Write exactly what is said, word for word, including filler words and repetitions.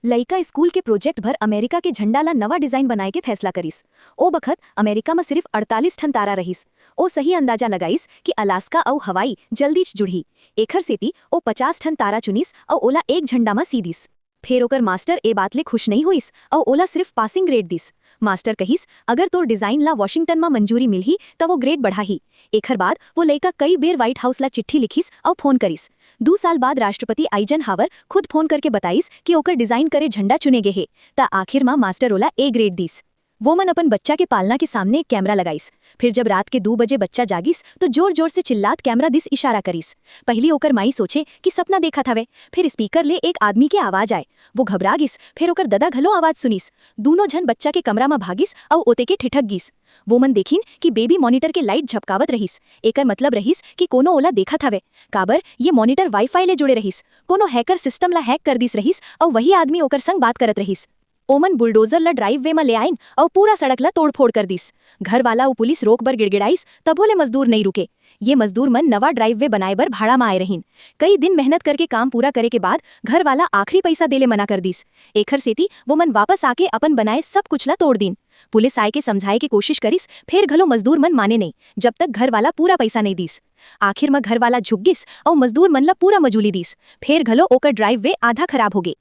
लइका स्कूल के प्रोजेक्ट बर अमेरिका के झंडा ला नवा डिजाइन बनाए के फैसला करिस। ओ बखत अमेरिका म सिर्फ अड़तालीस ठन तारा रहिस। ओ सही अंदाजा लगाइस कि अलास्का अउ हवाई जल्दीच जुड़ही। एखर सेती ओ पचास ठन तारा चुनिस अउ ओला एक झंडा म सी दिस। फेर ओकर मास्टर ए बात ले खुश नइ होइस अउ ओला सिर्फ पासिंग ग्रेड दिस। मास्टर कहिस, "अगर तोर डिजाइन ला वाशिंगटन म मंजूरी मिलही, त वो ग्रेड बढ़ाही।" एखर बाद वो लइका कई बेर व्हाइट हाउस ला चिट्ठी लिखिस अउ फोन करिस। दू साल बाद राष्ट्रपति आइजनहावर खुद फोन करके बताइस कि ओकर डिजाइन करे झंडा चुने गे हे, त आखिर म मास्टर ओला ए ग्रेड दिस। वो मन अपन बच्चा के पालना के सामने एक कैमरा लगाइस। फिर जब रात के दू बजे बच्चा जागिस, तो जोर-जोर से चिल्लात कैमरा दिस इशारा करिस। पहिली ओकर माई सोचे कि सपना देखत हवे, फिर स्पीकर ले एक आदमी के आवाज आए। वो घबरा गिस, फिर ओकर ददा घलो आवाज सुनिस। दूनों झन बच्चा के कमरा म भागिस अउ ओते के ठिठक गिस। वो मन देखिन कि बेबी मॉनिटर के लाइट झपकावत रहिस। एकर मतलब रहिस कि कोनो ओला देखत हवे, काबर ये मॉनिटर वाईफाई ले जुड़े रहिस। कोनो हैकर सिस्टम ला हैक कर दिस रहिस अउ वही आदमी ओकर संग बात करत रहिस। ओमन बुलडोजर ला ड्राइववे म ले आइन अउ पूरा सड़क ला तोड़फोड़ कर दिस। घर वाला अउ पुलिस रोक बर गिड़गिड़ाइस, तभो ले मजदूर नइ रुके। ये मजदूर मन नवा ड्राइववे बनाए बर भाड़ा म आए रहिन। कई दिन मेहनत करके काम पूरा करे के बाद घर वाला आखिरी पैसा देले मना कर दिस। एखर सेती वो मन वापस आके अपन बनाए सब कुछ ला तोड़ दीन। पुलिस आए के समझाए के कोशिश करिस, फेर घलो मजदूर मन माने नइ, जब तक घर वाला पूरा पैसा नइ दिस। आखिर म घर वाला झुक गिस अउ मजदूर मन ला पूरा मजूली दिस। फेर घलो ओकर ड्राइववे आधा खराब हो गे।